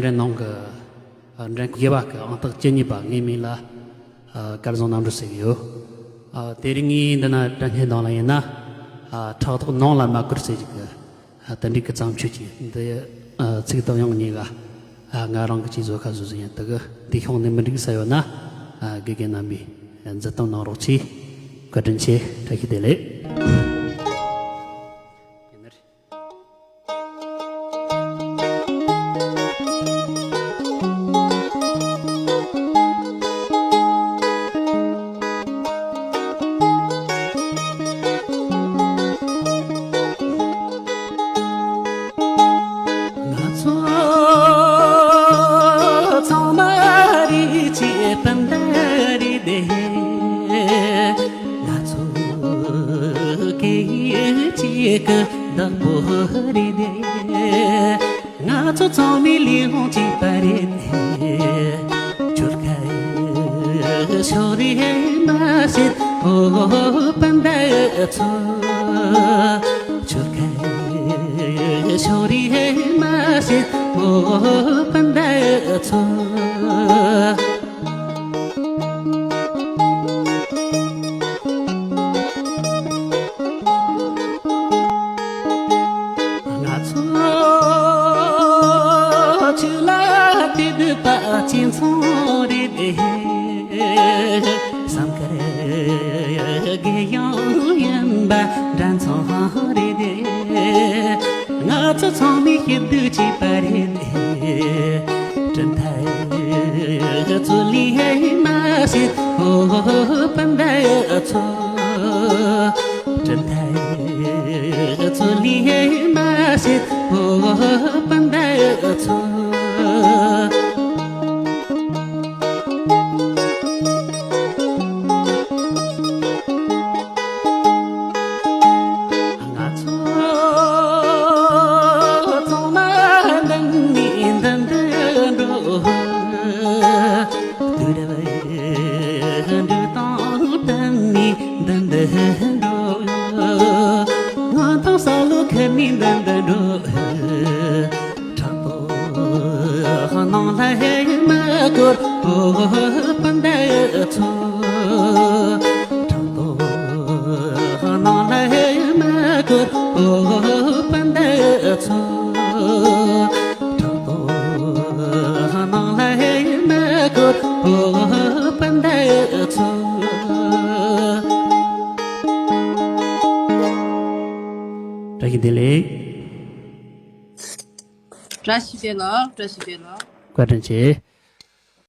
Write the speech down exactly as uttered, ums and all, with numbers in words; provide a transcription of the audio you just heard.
འགྲན་ནང་གི་འགྲན་ཁུལ་བརྒྱད་པ་གི་ཨང་རྟགས་བཅུ་གཉིས་པ་ངའི་མིང་ལ་སྐལ་བཟང་རྣམ་གྲོལ་ཟེར་གི་ཡོད། དེ་རིང་ངས་འདི་ན་དྲན་ཤེས་དང་ལ་ཡིན་ན་ཕྲག་དོག་ནང་ལ་མ་བཀུར་ཟེར་གི་དེ་འདྲའི་གི་བརྩམས་ཆོས་ཅིག་འདི་ཚིག་དང་དབྱངས་གཉིས་ཀ་ང་རང་གི་ཅིག་བཟོ་ཁ་བཟོ་བཟོ་ཡིན། དེ་གི་འདི་ཤོང་ནས་མི་འགྲིག་ས་ཡོད་ན་དགེ་རྒན་རྣམ་པས་མཛུབ་སྟོན་གནང་རོགས་གྱིས། བཀའ་དྲིན་ཆེ། བཀྲ་ཤིས་བདེ་ལེགས། ང་ཚོ་ཚང་མ་རེད་ཅེས་སྤུན་ཟླ་རེད་དེ། ང་ཚོ་སྐད་ཡིག་གཅིག་གི་བདག་པོ་རེད་དེ། ང་ཚོ་ཚང་མའི་ལས་དབང་གཅིག་པ་རེད་དེ། ཆོལ་ཁ་ཕྱོགས་རིས་མ་བྱེད་ཨོ་སྤུན་ཟླ་ཚོ། ཆོལ་ཁ་ཕྱོགས་རིས་མ་བྱེད་ཨོ་སྤུན་ཟླ་ཚོ། ང་ཚོ་ཆོས་ལ་དད་པ་གཅིག་མཚུངས་རེད་དེ། བསམ་དཀར་རྒས་ཡང་ཡིན་པ་འདྲ་མཚུངས་རེད་དེ། ང་ཚོ་ཚང་མའི་སྐྱིད་སྡུག་གཅིག་པ་རེད་དེ། གྲུབ་མཐའ་རྩོད་ལེན་མ་བྱེད་ཨོ་སྤུན་ཟླ་ཚོ། གྲུབ་མཐའ་རྩོད་ལེན་མ་བྱེད་ཨོ་སྤུན་ཟླ་ཚོ། ང་ཚོ་ཚང་མ་འདི་ནས་འདི་འདི་འགྲོ། དུས་རབས་འགྲོས་དང་བསྟུན་ནས་འདི་འདི་འགྲོ། ངང་ཐང་བསམ་བློ་ཁུར་ནས་འདི་འདི་འགྲོ། དྲང་པོ་ནང་ལ་ཧེ་མ་སྐོར་ཨོ་སྤུན་ཟླ་ཚོ། དྲང་པོ་ནང་ལ་ཧེ་མ་སྐོར་ཨོ་སྤུན་ཟླ་ཚོ། དྲང་པོ་ནང་ལ་ཧེ་མ་སྐོར་ཨོ་སྤུན་ཟླ་ཚོ། བཀྲ་ཤིས་བདེ་ལེགས། བཀྲ་ཤིས་བདེ་ལེགས། བཀྲ་ཤིས་བདེ་ལེགས། བཀའ་དྲིན་ཆེ།